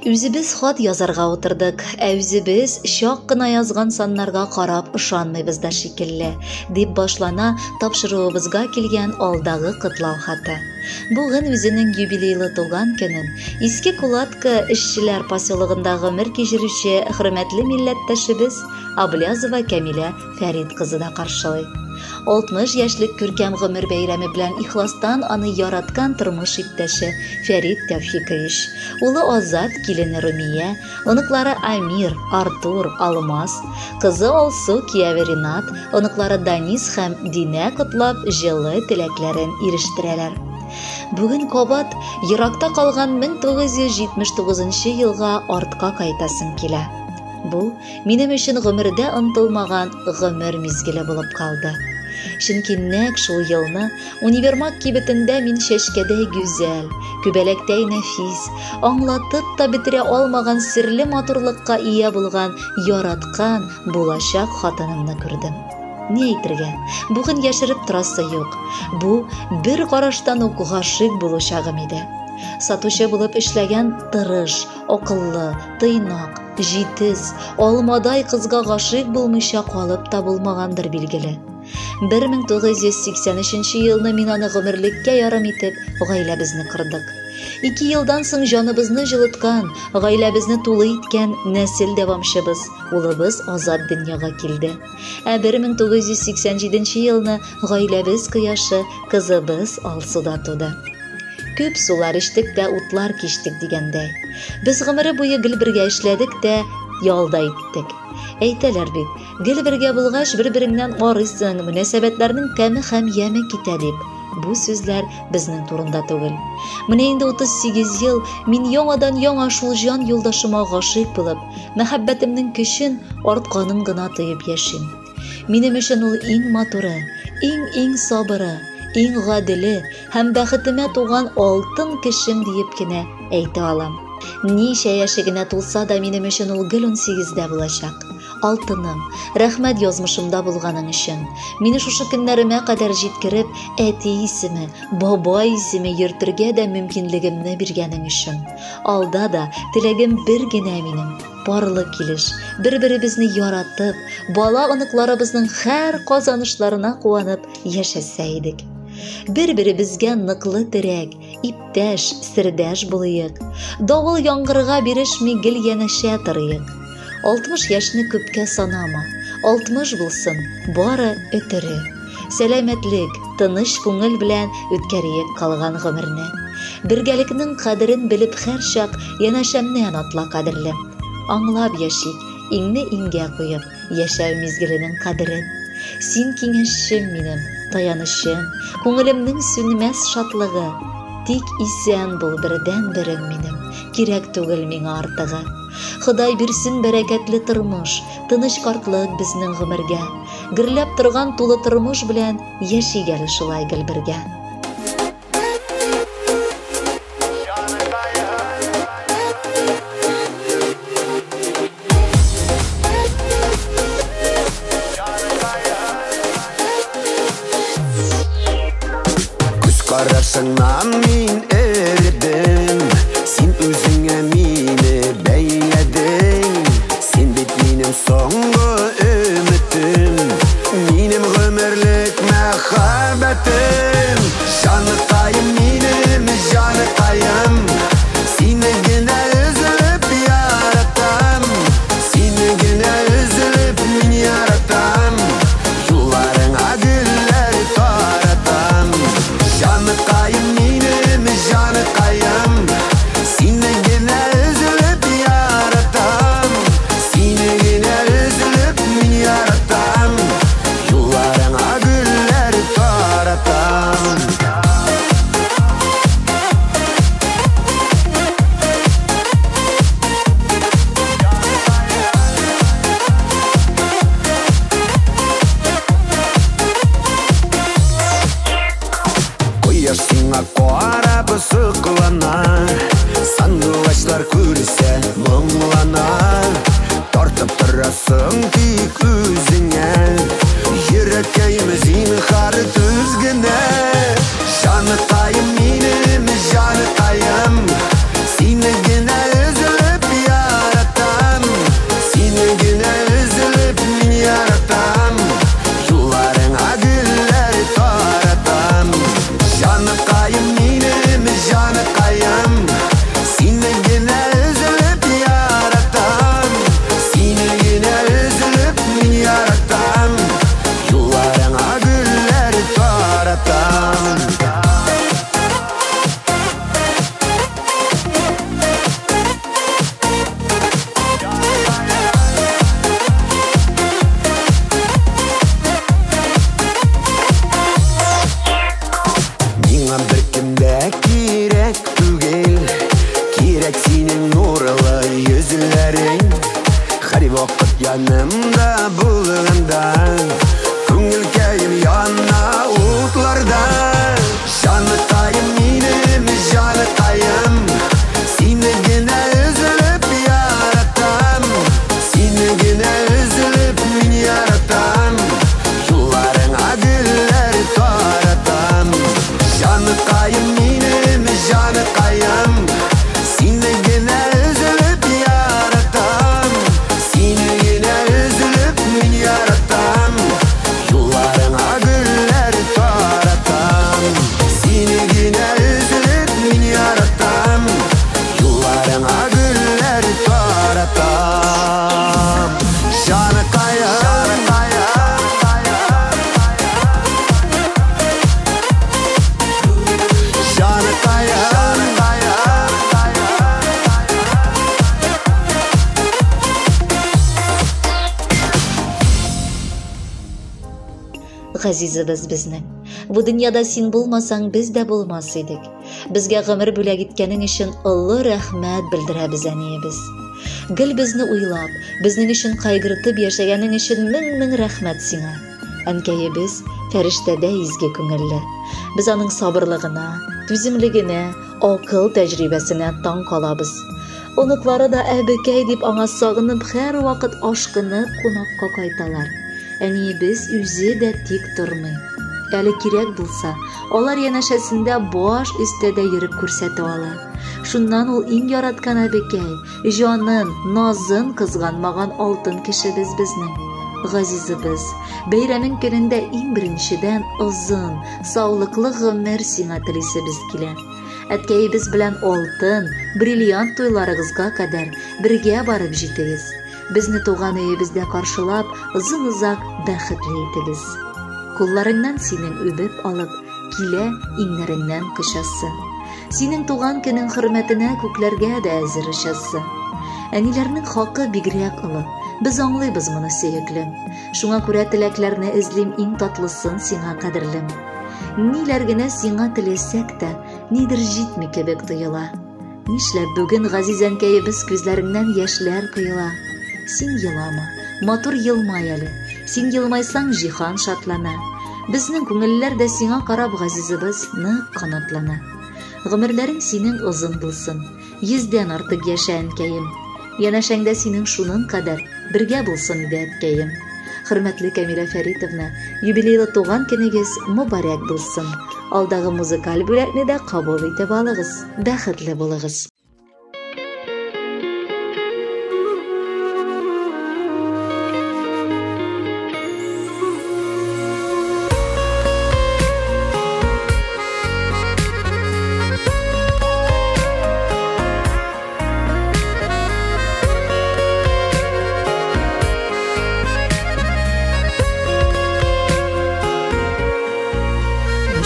Үзебез хат язарга утырдык, ә үзебез чак кына язган саннарга карап ышанмыйбыз да шикелле, дип башлана тапшыруыбызга килгән алдагы котлау хаты. Бүген үзенең юбилейлы туган көнен Иске Кулатка эшчеләр поселогында гомер кичерүче хөрмәтле милләттәшебез Аблязова Кәмилә Фәрит кызы да каршылый. 60 яшьлек күркәм гомер бәйрәме белән ихластан аны яраткан тормыш иптәше Фәрит Тәүфикович, улы Азат, килене Румия, оныклары Амир, Артур, Алмаз, кызы Алсу, кияве Ринат, оныклары Данис һәм Динә котлап җылы теләкләрен ирештерәләр. Бүген кабат еракта калган 1979 елга артка кайтасым килә. Бу минем өчен гомердә онытылмаган гомер мизгеле булып калды. Чөнки нәкъ шул елны универмаг кибетендә мин чәчкәдәй гүзәл, күбәләктәй нәфис, аңлатып та бетерә алмаган серле матурлыкка ия булган яраткан булачак хатынымны күрдем. Ни әйтергә? Бүген яшереп торасы юк. Бу бер караштан ук гашыйк булу чагым иде. Сатучы булып эшләгән тырыш, акыллы, тыйнак, җитез, алмадай кызга гашыйк булмыйча калып та булмагандыр билгеле. 1983 елны мин аны гомерлеккә ярым итеп гаиләбезне кордык. Ике елдан соң җаныбызны җылыткан, гаиләбезне тулы иткән нәсел дәвамчыбыз, улыбыз Азат дөньяга килде. Ә 1987 елны гаиләбез кояшы, кызыбыз Алсу да туды. Күп сулар эчтек тә утлар кичтек дигәндәй. Без гомере буе гел бергә эшләдек тә, ял да иттек. Әйтәләр бит, гел бергә булгач, бер-береңнән арыйсың, мөнәсәбәтләрнең тәме һәм яме китә дип. Бу сүзләр безнең турында түгел. Менә инде 38 ел мин яңадан-яңа шул җан юлдашыма гашыйк булып, мәхәббәтемнең көчен артканын гына тоеп яшим. Минем өчен ул иң матуры, иң-иң сабыры, иң гаделе һәм бәхетемә туган алтын кешем диеп кенә әйтә алам. Ничә яше генә тулса да, минем өчен ул гел 18-дә булачак. Алтыным, рәхмәт язмышымда булганың өчен. Мине шушы көннәремә кадәр җиткереп, әти исеме, бабай исеме йөртергә дә мөмкинлегемне биргәнең өчен. Алда да теләгем бер генә минем. Парлы килеш, бер-беребезне яратып, бала-оныкларыбызның һәр казанышларына куанып яшәсә идек. Бер-беребезгә ныклы терәк, иптәш, сердәш булыйк. Давыл яңгырга бирешми гел янәшә торыйк. 60 яшьне күпкә санама, 60 булсын, бары өтере. Сәламәтлек, тыныч күңел белән үткәриек калган гомерне. Бергәлекнең кадерен белеп һәрчак янәшәмнән атла кадерлем. Аңлап яшик, иңне иңгә куеп, яшәү мизгеленең кадерен. Син киңәшчем минем, таянычым, күңелемнең сүнмәс шатлыгы. Тик исән бул бердән-берем минем, кирәк түгел миңа артыгы. Ходай бирсен бәрәкәтле тормыш, тыныч картлык безнең гомергә. Гөрләп торган тулы тормыш белән яшик әле шулай гел бергә. Күз карашыңнан мин эредем, син үзеңә мине бәйләдең. Син бит минем соңгы өметем, минем гомерлек мәхәббәтем. Җаныкаем минем, җаныкаем, сине генә өзелеп яратам. Сине генә өзелеп мин яратам, юлларыңа гөлләр таратам. Җаныкаем минем, Синең нурлы йөзләрең һәр вакыт янымда булганда, күңелкәем яна утларда. Җаныкаем минем, җаныкаем, сине генә өзелеп яратам, сине генә өзелеп мин яратам, юлларыңа гөлләр таратам. Җаныкаем минем, җаныкаем, сине генә өзелеп яратам, сине генә өзелеп мин яратам, юлларыңа гөлләр таратам. Сине генә өзелеп мин яратам, юлларыңа гөлләр таратам. Җаныкаем, җаныкаем. Газизыбыз безнең. Бу дөньяда син булмасаң, без дә булмас идек. Безгә гомер бүләк иткәнең өчен олы рәхмәт белдерәбез, әниебез. Гел безне уйлап, безнең өчен кайгыртып яшәгәнең өчен мең-мең рәхмәт сиңа. Әнкәебез фәрештәдә изге күңелле. Без аның сабырлыгына, түземлегенә, акыл тәҗрибәсенә таң калабыз. Оныклары да әбекәй дип аңа сагынып һәрвакыт ашкынып кунакка кайталар. Әниебез үзе дә тик тормый. Әле кирәк булса, алар янәшәсендә баш өстә дә йөреп күрсәтә ала. Шуннан ул иң яраткан әбекәй, җанын, назын кызганмаган алтын кешебез безнең. Газизыбыз, бәйрәмең көнендә иң беренчедән озын, саулыклы гомер сиңа телисебез килә. Әткәебез белән алтын, бриллиант туйларыгызга кадәр бергә барып җитегез. Безне туган өебездә каршылап, озын-озак бәхетле итегез. Кулларыңнан синең үбеп алып, килә иңнәреңнән кочасы. Синең туган көнең хөрмәтенә күкләргә дә әзер очасы. Әниләрнең хакы бигрәк олы. Без аңлыйбыз моны, сөеклем. Шуңа күрә теләкләрне эзлим иң татлысын сиңа, кадерлем. Ниләр генә сиңа теләсәк тә, нидер җитми кебек тоела. Нишләп бүген газиз әнкәебез күзләреңнән яшьләр коела? Син елама, матур елмай әле. Син елмайсаң, җиһан шатлана. Безнең күңелләр дә сиңа карап, газизыбыз, нык канатлана. Гомерләрең синең озын булсын. Йөздән артык яшә, әнкәем. Янәшәңдә синең шуның кадәр бергә булсын иде, әткәем. Хөрмәтле Камилә Фәритовна, юбилейлы туган көнегез мөбарәк булсын. Алдагы музыкаль бүләкне дә кабул итеп алыгыз. Бәхетле булыгыз.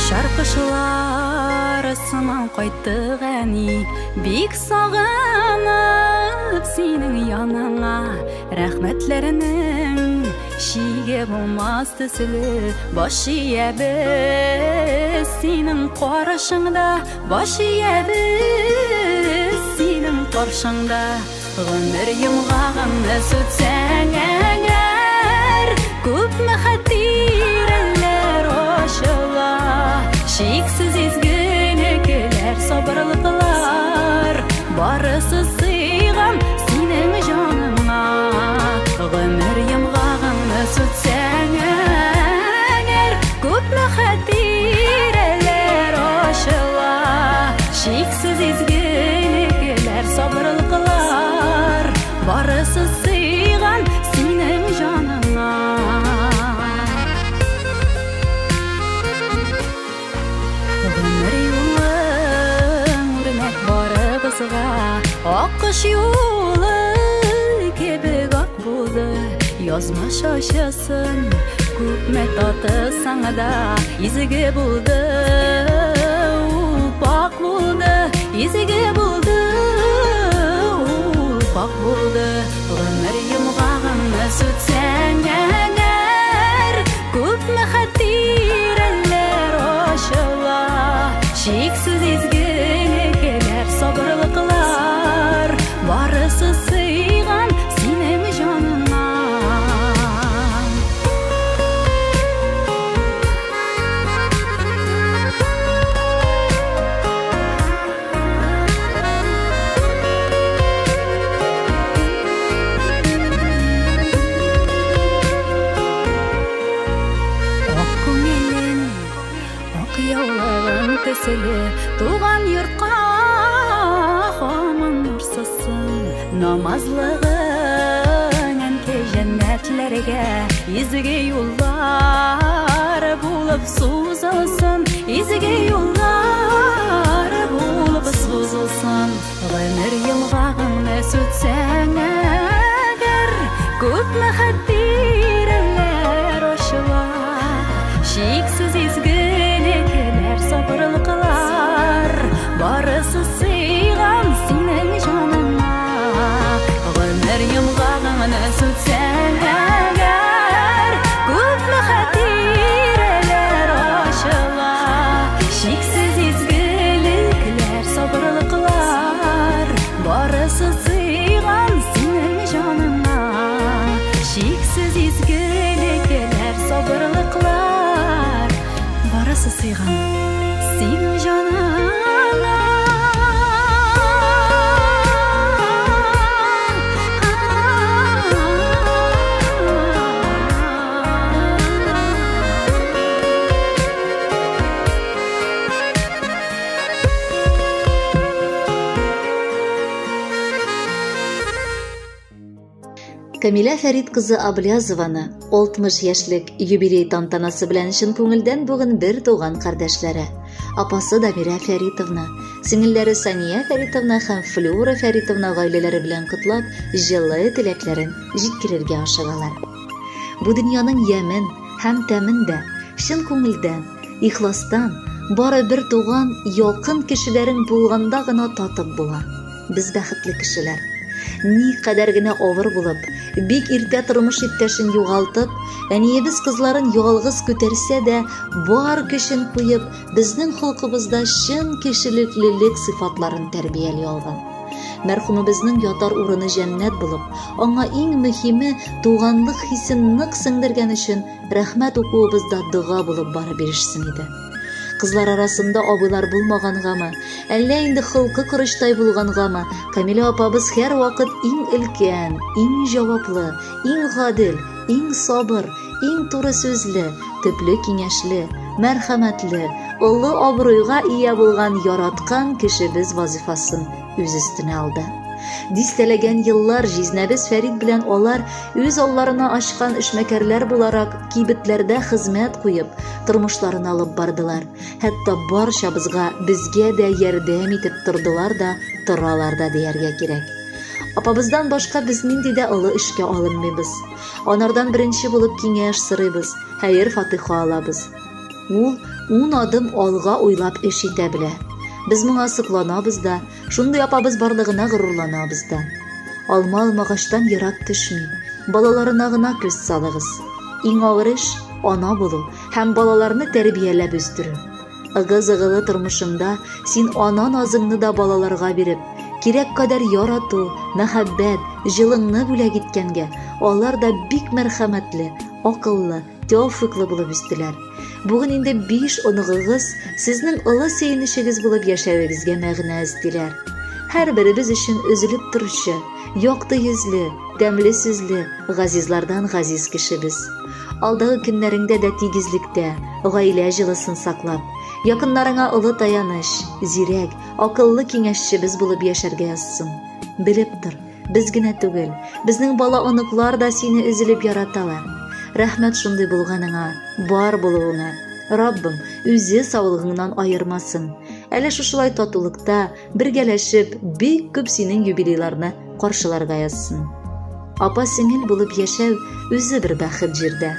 Очар кошлар сыман кайттык, әни, бик сагынып синең яныңа. Рәхмәтләренең чиге булмас төсле, баш иябез синең каршыңда, баш иябез синең каршыңда. Гомер йомгагыңны сүтсәң әгәр, күпме хатирәләр ачыла. Чиксез изгелекләр, сабырлыклар, барысы сыйган синең җаныңа. Гомер йомгагыңны сүтсәң әгәр, күпме хатирәләр ачыла. Чиксез изгелекләр, сабырлыклар, барысы сыйган синең җаныңа. Гомер юлың үрнәк барыбызга, аккош юлы кебек ак булды. Язмыш ачысын күпме татысаң да, изге булды, ул пакь булды, изге булды, ул пакь булды. Гомер йомгагыңны сүтсәң әгәр, күпме хатирәләр ачыла. Чиксез изгелекләр, сабырлыклар, Барысы сыйган синең җаныңа. Ак күңелең, ак яулыгың төсле, туган йортка һаман нур сызсын. Намазлыгың, әнкәй, җәннәтләргә изге юллар булып сузылсын, изге юллар булып сузылсын. Гомер йомгагыңны сүтсәң әгәр, күпме хатирәләр ачыла. Чиксез изгелекләр, сабырлыклар, барысы сыйган синең җаныңа. Гомер йомгагыңны сүтсәң әгәр, күпме хатирәләр ачыла. Чиксез изгелекләр, сабырлыклар, барысы сыйган синең җаныңа. Чиксез изгелекләр, сабырлыклар, барысы сыйган синең җаныңа. Камилә Фәрит кызы Аблязованы 60 яшьлек юбилей тантанасы белән чын күңелдән бүген бер туган кардәшләре, апасы Дамирә Фәритовна, сеңелләре Сания Фәритовна һәм Флюра Фәритовна гаиләләре белән котлап, җылы теләкләрен җиткерергә ашыгалар. Бу дөньяның ямен һәм тәмен дә чын күңелдән, ихластан, бары бер туган, якын кешеләрең булганда гына татып була. Без бәхетле кешеләр. Ни кадәр генә авыр булып, бик иртә тормыш иптәшен югалтып, әниебез кызларын ялгыз күтәрсә дә, бар көчен куеп, безнең холкыбызда чын кешелеклелек сыйфатларын тәрбияли алган. Мәрхүмебезнең ятар урыны җәннәт булып, аңа иң мөһиме туганлык хисен нык сеңдергән өчен рәхмәт укуыбыз да дога булып барып ирешсен иде. Кызлар арасында абыйлар булмагангамы, әллә инде холкы корычтай булгангамы, Камилә апабыз һәрвакыт иң өлкән, иң җаваплы, иң гадел, иң сабыр, иң туры сүзле, төпле киңәшле, мәрхәмәтле, олы абруйга ия булган яраткан кешебез вазифасын үз өстенә алды. Дистәләгән еллар җизнәбез Фәрит белән алар үз алларына ачкан эшмәкәрләр буларак кибетләрдә хезмәт куеп, тормышларын алып бардылар. Хәтта барчабызга, безгә дә ярдәм итеп тордылар да, торалар да дияргә кирәк. Апабыздан башка без нинди дә олы эшкә алынмыйбыз. Анардан беренче булып киңәш сорыйбыз, хәер-фатиха алабыз. Ул ун адым алга уйлап эш итә белә. Без моңа сокланабыз да, шундый апабыз барлыгына горурланабыз да. Алма алмагачтан ерак төшми. Балаларына гына күз салыгыз. Иң авыр эш ана булу һәм балаларны тәрбияләп үстерү. Ыгы-зыгылы тормышыңда син ана назыңны да балаларга биреп, кирәк кадәр ярату, мәхәббәт, җылыңны бүләк иткәнгә, алар да бик мәрхәмәтле, акыллы, тәүфиклы булып үстеләр. Бүген инде 5 оныгыгыз сезнең олы сөенечегез булып яшәвегезгә мәгънә өстиләр. Һәрберебез өчен өзелеп торучы, якты йөзле, тәмле сүзле, газизлардан газиз кешебез. Алдагы көннәреңдә дә тигезлектә, гаилә җылысын саклап, якыннарыңа олы таяныч, зирәк, акыллы киңәшчебез булып яшәргә язсын. Белеп тор, без генә түгел, безнең бала-оныклар да сине өзелеп яраталар. Рәхмәт шундый булганыңа, бар булуыңа. Раббым үзе саулыгыңнан аермасын. Әле шушылай татулыкта, бергәләшеп, бик күп синең юбилейларны каршыларга язсын. Апа сеңел булып яшәү үзе бер бәхет җирдә.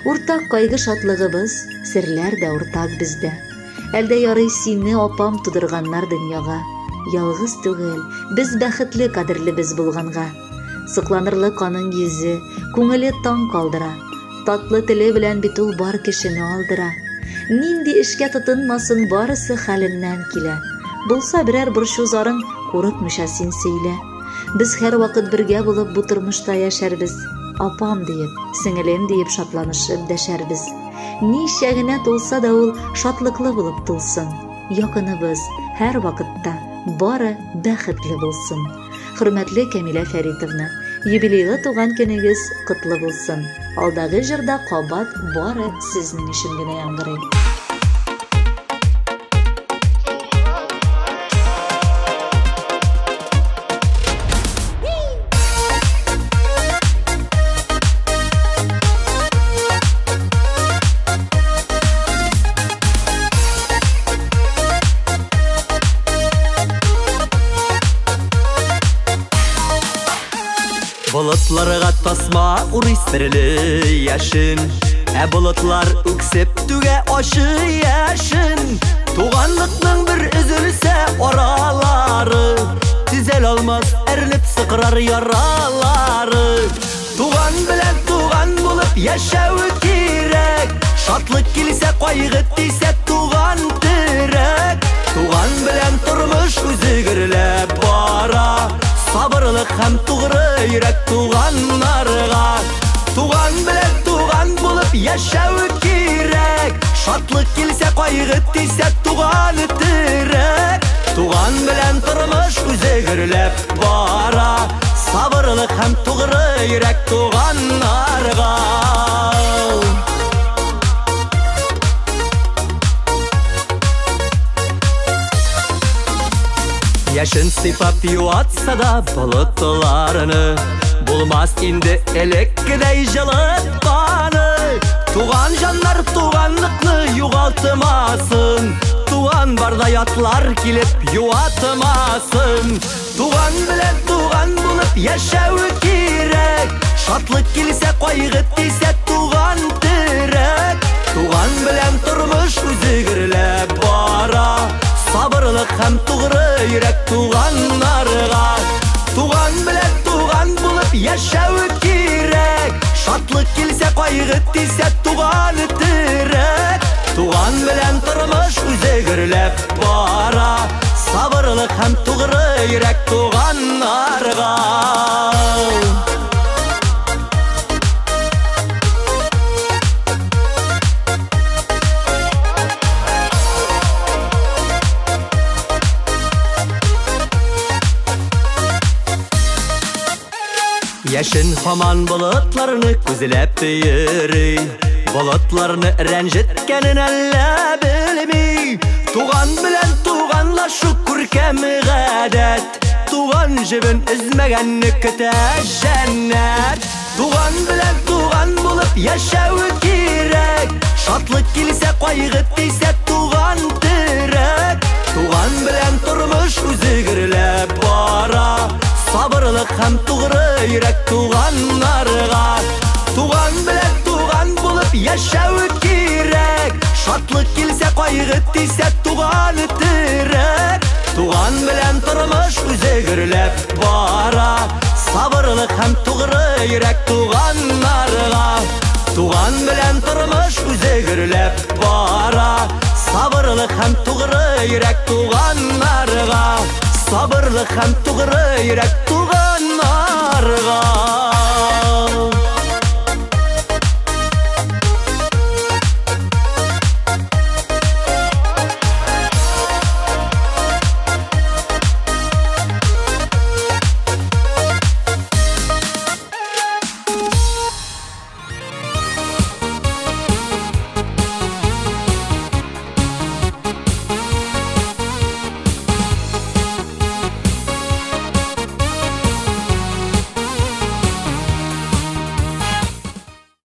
Уртак кайгы шатлыгыбыз, серләр дә уртак бездә. Әлдә ярый сине апам тудырганнар дөньяга. Ялгыз түгел, без бәхетле кадерлебез булганга. Сокланырлык аның йөзе, күңеле таң калдыра. Татлы теле белән бит ул бар кешене алдыра. Нинди эшкә тотынмасын, барысы хәленнән килә. Булса берәр борчу зарың, курыкмыйча син сөйлә. Без һәрвакыт бергә булып бу тормышта яшәрбез. Апам диеп, сеңелем диеп шатланышып дәшәрбез. Ничә генә тулса да ул шатлыклы булып тулсын. Якыныбыз һәрвакытта бары бәхетле булсын. Хөрмәтле Кәмилә Фәритовна, юбилейлы туган көнегез котлы булсын. Алдагы җырда кабат бары сезнең өчен генә яңгырый. Болытларга тасма урый серле яшен, ә болытлар үксеп түгә ачы яшен. Туганлыкның бер өзелсә аралары, төзәл алмас әрнеп сыкрар яралары. Туган белән туган булып яшәү кирәк, шатлык килсә кайгы тисә туган терәк. Туган белән тормыш үзе гөрләп бара, сабырлык һәм тугры йөрәк туганнарга. Туган белән туган булып яшәү кирәк, шатлык килсә кайгы тисә туган терәк. Туган белән тормыш үзе гөрләп бара, сабырлык һәм тугры йөрәк туганнарга. Яшен сыйпап юатса да болытларны, булмас инде элеккедәй җылытканы. Туган җаннар туганлыкны югалтмасын, туган барда ятлар килеп юатмасын. Туган белән туган булып яшәү кирәк, шатлык килсә кайгы тисә туган терәк. Туган белән тормыш үзе гөрләп бара, сабырлык һәм тугры йөрәк туганнарга. Туган белән туган булып яшәү кирәк, шатлык килсә кайгы тисә туган терәк. Туган белән тормыш үзе гөрләп бара, сабырлык һәм тугры йөрәк туганнарга. Яшен һаман болытларны күзләп йөри, болытларны рәнҗеткәнен әллә белми. Туган белән туганлашу күркәм гадәт, туган җебен өзмәгәнне көтә җәннәт. Туган белән туган булып яшәү кирәк, шатлык килсә кайгы тисә туган терәк. Туган белән тормыш үзе гөрләп бара, сабырлык һәм тугры йөрәк туганнарга. Туган белән туган булып яшәү кирәк, шатлык килсә кайгы тисә туган терәк. Туган белән тормыш үзе гөрләп бара, сабырлык һәм тугры йөрәк туганнарга. Туган белән тормыш үзе гөрләп бара, сабырлык һәм тугры йөрәк туганнарга. Сабырлык һәм тугры йөрәк туганнарга.